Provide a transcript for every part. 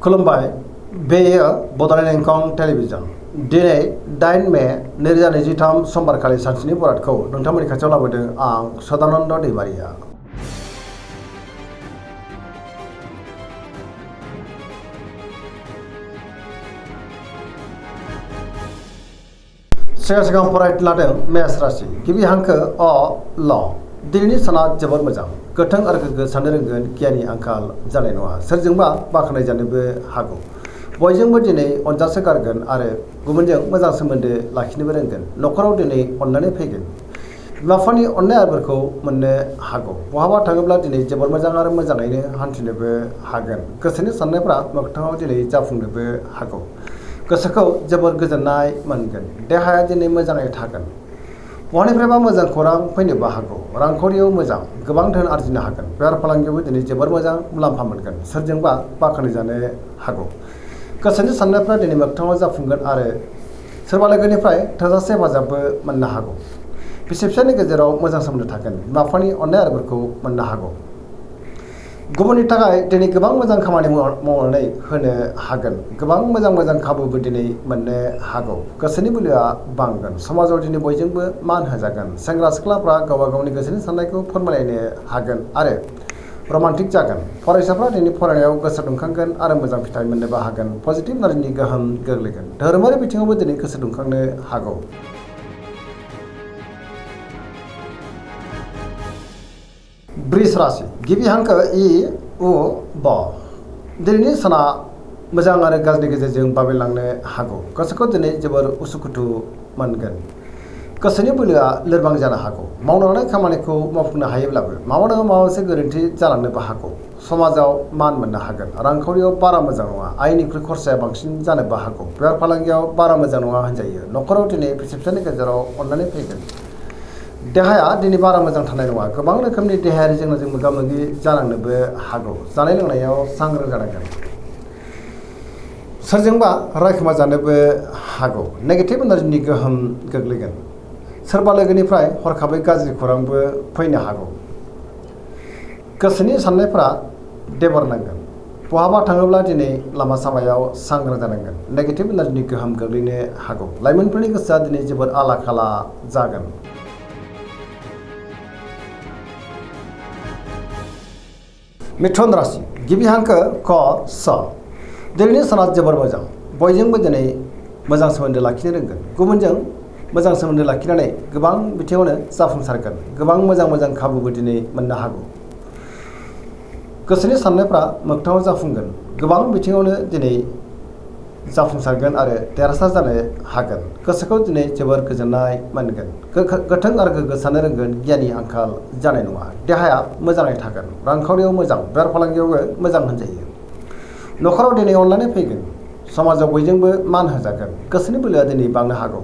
खुलुमबाय बेयो बड'लेण्ड इंखं टेलिभिजन दिनै 8 मे 2023 समबारखालि सानसेनि बरादखौ नोंथांमोननि खाथियाव लाबोदों आं सदानन्द दैमारिया। सिगां फरायनो लादों मेष राशि गिबि हांखो अ ल दिनैनि साना जोबोर मोजां गोथों आरो गोग्गो साननो रोंगोन गियाननि आंखाल जानाय नङा सोरजोंबा बाख्नाय जानोबो हागौ बयजोंबो दिनै अनजासो गारगोन आरो गुबुनजों मोजां सोमोन्दो लाखिनोबो रोंगोन न'खराव दिनै अननानै फैगोन बिमा बिफानि अननाय आदरखौ मोननो हागौ बहाबा थाङोब्ला दिनै जोबोर मोजां आरो मोजाङैनो हान्थिनोबो हागोन गोसोनि साननायफ्रा मोगथाङाव दिनै जाफुंनोबो हागौ गोसोखौ जोबोर गोजोननाय मोनगोन देहाया दिनै मोजाङै थागोन बहानिफ्रायबा मोजां खौरां फैनोबो हागौ रांखावरियाव मोजां गोबां धोन आरजिनो हागोन बेफार फालांगियावबो दिनै जोबोर मोजां मुलाम्फा मोनगोन सोरजोंबा बाख्नाय जानो हागौ गोसोनि साननायफ्रा दिनै मोगथाङाव जाफुंगोन आरो सोरबा लोगोनिफ्राय थोजासे हेफाजाबबो मोननो हागौ बिसि फिसायनि गेजेराव मोजां सोमोन्दो थागोन बिमा बिफानि अननाय आदरखौ मोननो हागौ गुबुननि थाखाय दिनै गोबां मोजां खामानि मावनानै होनो हागोन गोबां मोजां खाबुबो दिनै मोननो हागौ गोसोनि बोलोआ बांगोन समाजाव दिनै बयजोंबो मान होजागोन सेंग्रा सिख्लाफ्रा गावबा गावनि गोसोनि साननायखौ फोरमायलायनो हागोन आरो रमान्टिक जागोन फरायसाफ्रा दिनै फरायनायाव गोसो दुंखांगोन आरो मोजां फिथाइ मोननोबो हागोन पजिटिभ एनार्जिनि गोहोम गोग्लैगोन धोरोमारि बिथिङावबो दिनै गोसो दुंखांनो हागौ वृष राशि गिबि हांखो इ उ ब दिनैनि साना मोजां आरो गाज्रिनि गेजेरजों बाबेनलांनो हागौ गोसोखौ दिनै जोबोर उसुखुथु मोनगोन गोसोनि बोलोआ लोरबां जानो हागौ मावनो लानाय खामानिखौ मावफुंनो हायोब्लाबो माबा नङा माबा मोनसे गोरोन्थि जालांनोबो हागौ समाजाव मान मोननो हागोन रांखावरियाव बारा मोजां नङा आयनिख्रुइ खरसाया बांसिन जानोबो हागौ बेफार फालांगियाव बारा मोजां नङा होनजायो न'खराव दिनै बिसि फिसायनि गेजेराव अननानै फैगोन देहाया दिनै बारा मोजां थानाय नङा गोबां रोखोमनि देहायारि जेंनाजों मोगा मोगि जानांनोबो हागौ जानाय लोंनायाव सांग्रां जानांगोन सोरजोंबा रायखोमा जानोबो हागौ नेगेटिभ एनार्जिनि गोहोम गोग्लैगोन सोरबा लोगोनिफ्राय हरखाबै गाज्रि खौरांबो फैनो हागौ गोसोनि साननायफ्रा देबर नांगोन बहाबा थाङोब्ला दिनै लामा सामायाव सांग्रां जानांगोन नेगेटिभ एनार्जिनि गोहोम गोग्लैनो हागौ लाइमोनफोरनि गोसोआ दिनै जोबोर आला खाला जागोन मिथुन राशि गिबि हांखो क स दिनैनि साना जोबोर मोजां बयजोंबो दिनै मोजां सोमोन्दो लाखिनो रोंगोन गुबुनजों मोजां सोमोन्दो लाखिनानै गोबां बिथिङावनो जाफुंसारगोन गोबां मोजां खाबुबो दिनै मोननो हागौ गोसोनि साननायफ्रा मोगथाङाव जाफुंगोन गोबां बिथिङावनो दिनै जाफुंसारगोन आरो देरहासार जानो हागोन गोसोखौ दिनै जोबोर गोजोननाय मोनगोन गोथों आरो गोग्गो साननो रोंगोन गियाननि आंखाल जानाय नङा देहाया मोजाङै थागोन रांखावरियाव मोजां बेफार फालांगियावबो मोजां होनजायो न'खराव दिनै अननानै फैगोन समाजाव बयजोंबो मान होजागोन गोसोनि बोलोआ दिनै बांनो हागौ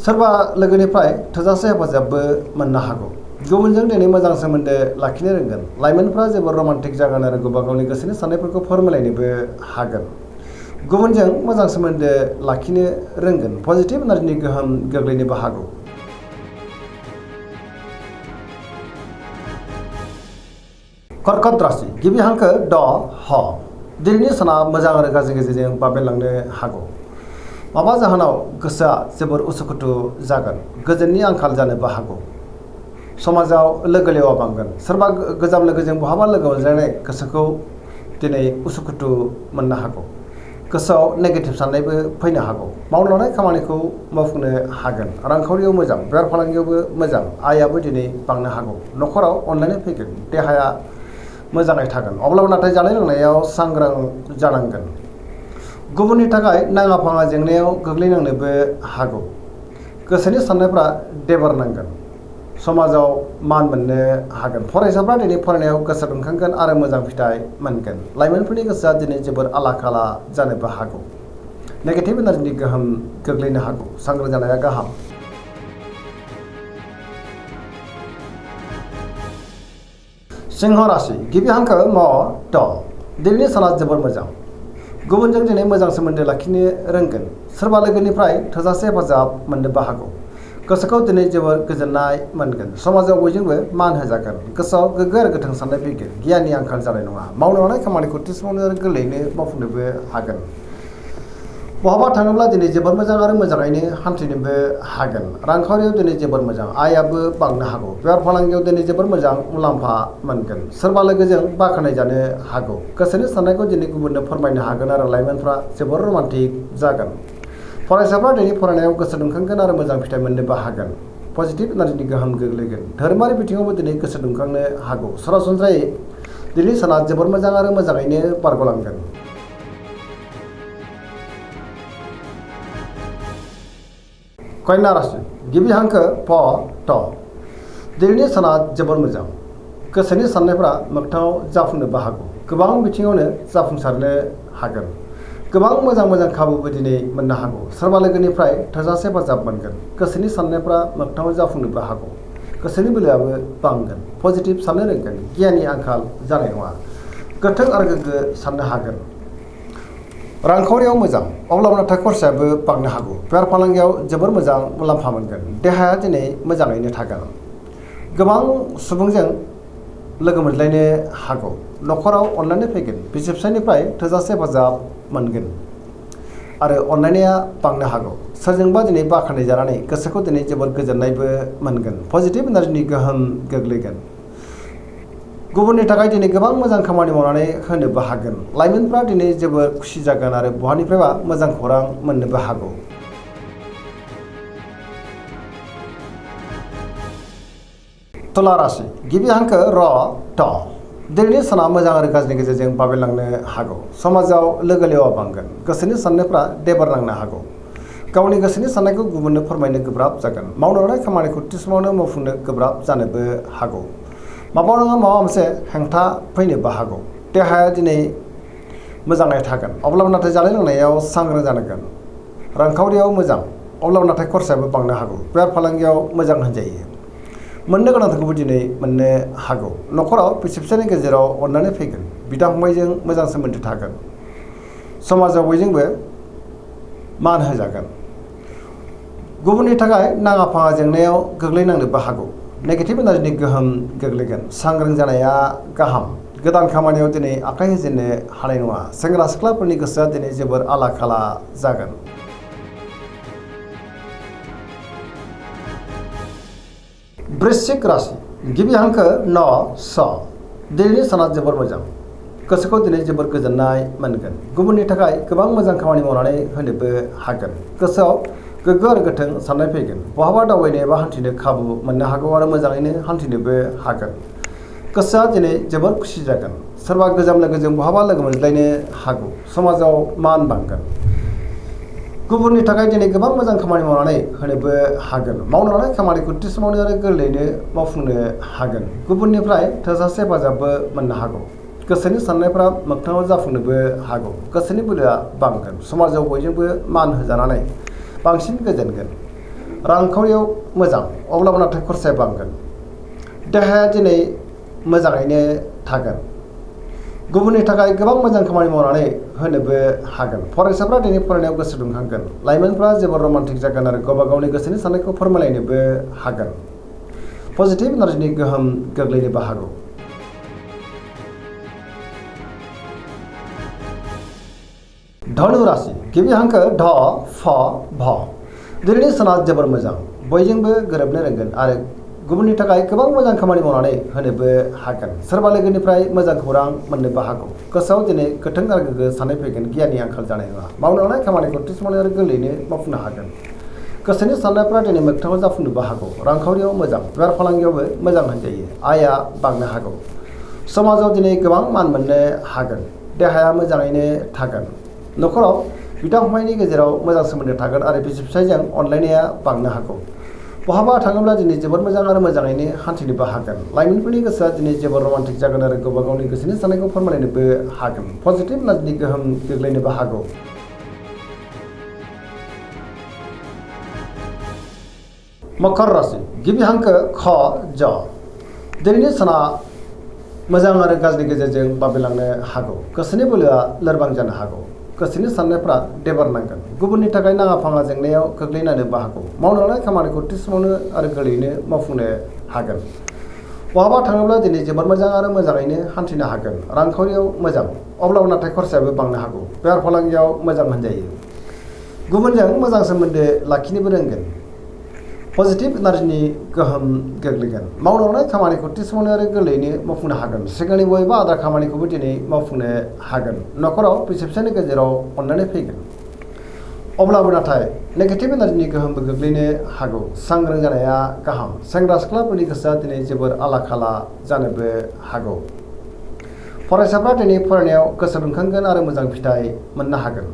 सोरबा लोगोनिफ्राय थोजासे हेफाजाबबो मोननो हागौ गुबुनजों दिनै मोजां सोमोन्दो लाखिनो रोंगोन लाइमोनफ्रा जोबोर रमान्टिक जागोन आरो गावबा गावनि गोसोनि साननायफोरखौ फोरमायलायनोबो हागोन गुबुनजों मोजां सोमोन्दो लाखिनो रोंगोन पजिटिभ एनार्जिनि गोहोम गोग्लैनोबो हागौ कर्कट राशि गिबि हांखो ड ह दिनैनि साना मोजां आरो गाज्रि गेजेरजों बाबेनलांनो हागौ माबा जाहोनाव गोसोआ जोबोर उसुखुथु जागोन गोजोननि आंखाल जानोबो हागौ समाजाव लोगो लेवा बांगोन सोरबा गोजाम लोगोजों बहाबा लोगो मोनज्लायनाय गोसोखौ दिनै उसुखुथु मोननो हागौ गोसोआव नेगेटिभ साननायबो फैनो हागौ मावनो लानाय खामानिखौ मावफुंनो हागोन रांखावरियाव मोजां बेफार फालांगियावबो मोजां आयाबो दिनै बांनो हागौ न'खराव अनलायनाय फैगोन देहाया मोजाङै थागोन अब्लाबो नाथाय जानाय लोंनायाव सांग्रां जानांगोन गुबुननि थाखाय नाङा फाङा जेंनायाव गोग्लैनांनोबो हागौ गोसोनि साननायफ्रा देबर नांगोन समाजाव मान मोननो हागोन फरायसाफ्रा दिनै फरायनायाव गोसो दुंखांगोन आरो मोजां फिथाइ मोनगोन लाइमोनफोरनि गोसोआ दिनै जोबोर आला खाला जानोबो हागौ नेगेटिभ एनार्जिनि गोहोम गोग्लैनो हागौ सांग्रां जानाया गाहाम सिंह राशि गिबि हांखो म ट दिनैनि साना जोबोर मोजां गुबुनजों दिनै मोजां सोमोन्दो लाखिनो रोंगोन सोरबा लोगोनिफ्राय थोजासे हेफाजाब मोननोबो हागौ गोसोखौ दिनै जोबोर गोजोननाय मोनगोन। समाजाव बयजोंबो मान होजागोन। गोसोआव गोग्गो आरो गोथों साननाय फैगोन। गियाननि आंखाल जानाय नङा। मावनो हानाय खामानिखौ थि समावनो आरो गोरलैयैनो मावफुंनोबो हागोन। बहाबा थाङोब्ला दिनै जोबोर मोजां आरो मोजाङैनो हान्थिनोबो हागोन। रांखावरियाव दिनै जोबोर मोजां, आयाबो बांनो हागौ। बेफार फालांगियाव दिनै जोबोर मोजां मुलाम्फा मोनगोन। सोरबा लोगोजों बाख्नाय जानो हागौ। गोसोनि साननायखौ दिनै गुबुननो फोरमायनो हागोन आरो लाइमोनफ्रा जोबोर रमान्टिक जागोन। फरायसाफ्रा दिनै फरायनायाव गोसो दुंखांगोन आरो मोजां फिथाइ मोननोबो हागोन। पजिटिभ एनार्जिनि गोहोम गोग्लैगोन। धोरोमारि बिथिङावबो दिनै गोसो दुंखांनो हागौ। सरासनस्रायै दिनै साना जोबोर मोजां आरो मोजाङैनो बारग'लांगोन। कन्या राशि गिबि हांखो प ट। दिनैनि साना जोबोर मोजां। गोसोनि साननायफ्रा मोगथाङाव जाफुंनोबो हागौ। गोबां बिथिङावनो जाफुंसारनो हागोन। गोबां मोजां खाबुबो दिनै मोननो हागौ। सोरबा लोगोनिफ्राय थोजासे हेफाजाब मोनगोन। गोसोनि साननायफ्रा मोगथाङाव जाफुंनोबो हागौ। गोसोनि बोलोआबो बांगोन। पजिटिभ साननो रोंगोन। गियाननि आंखाल जानाय नङा। गोथों आरो गोग्गो साननो हागोन। रांखावरियाव मोजां, अब्लाबो नाथाय खरसायाबो बांनो हागौ। बेफार फालांगियाव जोबोर मोजां मुलाम्फा मोनगोन। देहाया दिनै मोजाङैनो थागोन। गोबां सुबुंजों लोगो मोनज्लायनो हागौ। न'खराव अनलायनाय फैगोन। बिसि फिसायनिफ्राय थोजासे हेफाजाब मोनगोन आरो अनलायनाया बांनो हागौ। सोरजोंबा दिनै बाख्नाय जानानै गोसोखौ दिनै जोबोर गोजोननायबो मोनगोन। पजिटिभ एनार्जिनि गोहोम गोग्लैगोन। गुबुननि थाखाय दिनै गोबां मोजां खामानि मावनानै होनोबो हागोन। लाइमोनफ्रा दिनै जोबोर खुसि जागोन आरो बहानिफ्रायबा मोजां खौरां मोननोबो हागौ। तुला राशि गिबि हांखो र ट। दिनैनि साना मोजां आरो गाज्रिनि गेजेरजों बाबेलांनो हागौ। समाजाव लोगो लेवा बांगोन। गोसोनि साननायफ्रा देबार नांनो हागौ। गावनि गोसोनि साननायखौ गुबुननो फोरमायनो गोब्राब जागोन। मावनो हानाय खामानिखौ थि समावनो मावफुंनो गोब्राब जानोबो हागौ। माबा नङा माबा मोनसे हेंथा फैनोबो हागौ। देहाया दिनै मोजाङै थागोन। अब्लाबो नाथाय जानाय लोंनायाव सांग्रां जानांगोन। रांखावरियाव मोजां, अब्लाबो नाथाय खरसायाबो बांनो हागौ। बेफार फालांगियाव मोजां होनजायो। मोननो गोनांखौबो दिनै मोननो हागौ। न'खराव बिसि फिसायनि गेजेराव अनलायनाय फैगोन। बिदा फंबायजों मोजां सोमोन्दो थागोन। समाजाव बयजोंबो मान होजागोन। गुबुननि थाखाय नाङा फाङा जेंनायाव गोग्लैनांनोबो हागौ। नेगेटिभ एनार्जिनि गोहोम गोग्लैगोन। सांग्रां जानाया गाहाम। गोदान खामानियाव दिनै आखाइ होजेननो हानाय नङा। सेंग्रा सिख्लाफोरनि गोसोआ दिनै जोबोर आला खाला जागोन। वृश्चिक राशि गिबि हांखो न स। दिनैनि साना जोबोर मोजां। गोसोखौ दिनै जोबोर गोजोननाय मोनगोन। गुबुननि थाखाय गोबां मोजां खामानि मावनानै होनोबो हागोन। गोसोआव गोग्गो आरो गोथों साननाय फैगोन। बहाबा दावबायनो एबा हान्थिनो खाबु मोननो हागौ आरो मोजाङैनो हान्थिनोबो हागोन। गोसोआ दिनै जोबोर खुसि जागोन। सोरबा गोजाम लोगोजों बहाबा लोगो मोनज्लायनो हागौ। समाजाव मान बांगोन। गुबुननि थाखाय दिनै गोबां मोजां खामानि मावनानै होनोबो हागोन। मावनो हानाय खामानिखौ थि समावनो आरो गोरलैयैनो मावफुंनो हागोन। गुबुननिफ्राय थोजासे हेफाजाबबो मोननो हागौ। गोसोनि साननायफ्रा मोगथाङाव जाफुंनोबो हागौ। गोसोनि बोलोआ बांगोन। समाजाव बयजोंबो मान होजानानै बांसिन गोजोनगोन। रांखावरियाव मोजां, अब्लाबो नाथाय खरसाया बांगोन। देहाया दिनै मोजाङैनो थागोन। गुबुननि थाखाय गोबां मोजां खामानि मावनानै होनोबो हागोन। फरायसाफ्रा दिनै फरायनायाव गोसो दुंखांगोन। लाइमोनफ्रा जोबोर रमान्टिक जागोन आरो गावबा गावनि गोसोनि साननायखौ फोरमायलायनोबो हागोन। पजिटिभ एनार्जिनि गोहोम गोग्लैनोबो हागौ। धनु राशि गिबि हांखो ध फ भ। दिनैनि साना जोबोर मोजां। बयजोंबो गोरोबनो रोंगोन आरो गुबुननि थाखाय गोबां मोजां खामानि मावनानै होनोबो हागोन। सोरबा लोगोनिफ्राय मोजां खौरां मोननोबो हागौ। गोसोआव दिनै गोथों आरो गोग्गो साननाय फैगोन। गियाननि आंखाल जानाय नङा। मावनो हानाय खामानिखौ थि समावनो आरो गोरलैयैनो मावफुंनो हागोन। गोसोनि साननायफ्रा दिनै मोगथाङाव जाफुंनोबो हागौ। रांखावरियाव मोजां, बेफार फालांगियावबो मोजां होनजायो। आयआ बांनो हागौ। समाजाव दिनै गोबां मान मोननो हागोन। देहाया मोजाङैनो थागोन। न'खराव बिदा फंबायनि गेजेराव मोजां सोमोन्दो थागोन आरो बिसि फिसायजों अनलायनाया बांनो हागौ। बहाबा थाङोब्ला दिनै जोबोर मोजां आरो मोजाङैनो हान्थिनोबो हागोन। लाइमोनफोरनि गोसोआ दिनै जोबोर रमान्टिक जागोन आरो गावबा गावनि गोसोनि साननायखौ फोरमायलायनोबो हागोन। पजिटिभ एनार्जिनि गोहोम गोग्लैनोबो हागौ। मकर राशि गिबि हांखो ख ज। दिनैनि साना मोजां आरो गाज्रिनि गेजेरजों बाबेलांनो हागौ। गोसोनि बोलोआ लोरबां जानो हागौ। गोसोनि साननायफ्रा देबारनांगोन। गुबुननि थाखाय नाङा फाङा जेंनायाव गोग्लैनोबो हागौ। मावनो लानाय खामानिखौ थि समावनो आरो गोरलैयैनो मावफुंनो हागोन। बहाबा थाङोब्ला दिनै जोबोद मोजां आरो मोजाङैनो हान्थिनो हागोन। रांखावरियाव मोजां, अब्लाबो नाथाय खरसायाबो बांनो हागौ। बेफार फालांगियाव मोजां होनजायो। गुबुनजों मोजां सोमोन्दो लाखिनोबो रोंगोन। पजिटिभ एनार्जिनि गोहोम गोग्लैगोन। मावनो लानाय खामानिखौ थि समावनो आरो गोरलैयैनो मावफुंनो हागोन। सिगांनि बबेबा आद्रा खामानिखौबो दिनै मावफुंनो हागोन। न'खराव बिसि फिसायनि गेजेराव अननानै फैगोन। अब्लाबो नाथाय नेगेटिभ एनार्जिनि गोहोमबो गोग्लैनो हागौ। सांग्रां जानाया गाहाम। सेंग्रा सिख्लाफोरनि गोसोआ दिनै जोबोर आला खाला जानोबो हागौ। फरायसाफ्रा दिनै फरायनायाव गोसो दुंखांगोन आरो मोजां फिथाइ मोननो हागोन।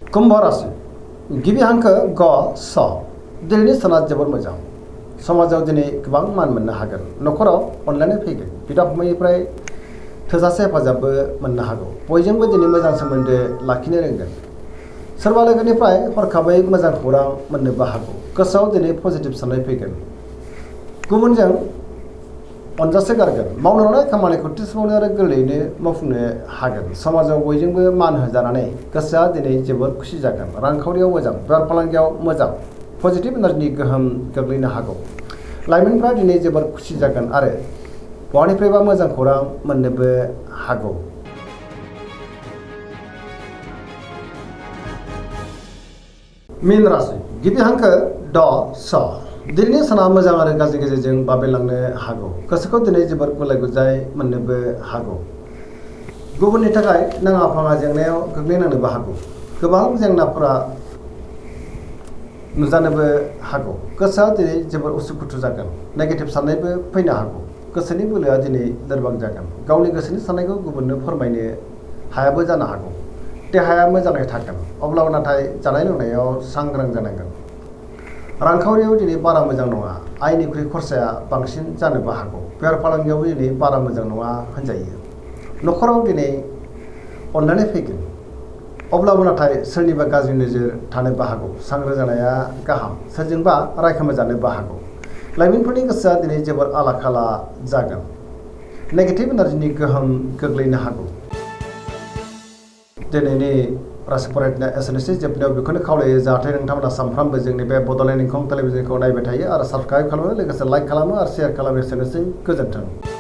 कुम्भ राशि गिबि हांखो ग स। दिनैनि साना जोबोर मोजां। समाजाव दिनै गोबां मान मोननो हागोन। न'खराव अनलायनाय फैगोन। बिदा फंबायनिफ्राय थोजासे हेफाजाबबो मोननो हागौ। बयजोंबो दिनै मोजां सोमोन्दो लाखिनो रोंगोन। सोरबा लोगोनिफ्राय हरखाबै मोजां खौरां मोननोबो हागौ। गोसोआव दिनै पजिटिभ साननाय फैगोन। गुबुनजों अनजासे गारगोन। मावनो लानाय खामानिखौ थि समावनो आरो गोरलैयैनो मावफुंनो हागोन। समाजाव बयजोंबो मान होजानानै गोसोआ दिनै जोबोर खुसि जागोन। रांखावरियाव मोजां, बेफार फालांगियाव मोजां, पजिटिभ एनार्जिनि गोहोम गोग्लैनो हागौ। लाइमोनफ्रा दिनै जोबोर खुसि जागोन आरो बहानिफ्रायबा मोजां खौरां मोननोबो हागौ। मीन राशि गिबि हांखो ड स। दिनैनि साना मोजां आरो गाज्रि गेजेरजों बाबेनलांनो हागौ। गोसोखौ दिनै जोबोर गुलाय गुजाय मोननोबो हागौ। गुबुननि थाखाय नाङा फाङा जेंनायाव गोग्लैनांनोबो हागौ। गोबां जेंनाफोरा नुजानोबो हागौ। गोसोआ दिनै जोबोर उसुखुथु जागोन। नेगेटिभ साननायबो फैनो हागौ। गोसोनि बोलोआ दिनै लोरबां जागोन। गावनि गोसोनि साननायखौ गुबुननो फोरमायनो हायाबो जानो हागौ। देहाया मोजाङै थागोन। अब्लाबो नाथाय जानाय लोंनायाव सांग्रां जानांगोन। रांखावरियाव दिनै बारा मोजां नङा। आयनिख्रुइ खरसाया बांसिन जानोबो हागौ। बेफार फालांगियावबो दिनै बारा मोजां नङा होनजायो। न'खराव दिनै अनलायनाय फैगोन। अब्लाबो नाथाय सोरनिबा गाज्रि नोजोर थानोबो हागौ। सांग्रां जानाया गाहाम। सोरजोंबा रायखोमाजानोबो हागौ। लाइमोनफोरनि गोसोआ दिनै जोबोर आला खाला जागोन। नेगेटिभ एनार्जिनि गोहोम गोग्लैनो हागौ। दिनैनि राशि फरायनाया एसेनोसै। जोबनायाव बेखौनो खावलायो जाहाथे नोंथांमोना सानफ्रामबो जोंनि बे बड'लेण्ड इंखं टेलिभिजनखौ नायबाय थायो आरो साबस्क्राइब खालामो, लोगोसे लाइक खालामो आरो शेयार खालामो। एसेनोसै, गोजोन्थों।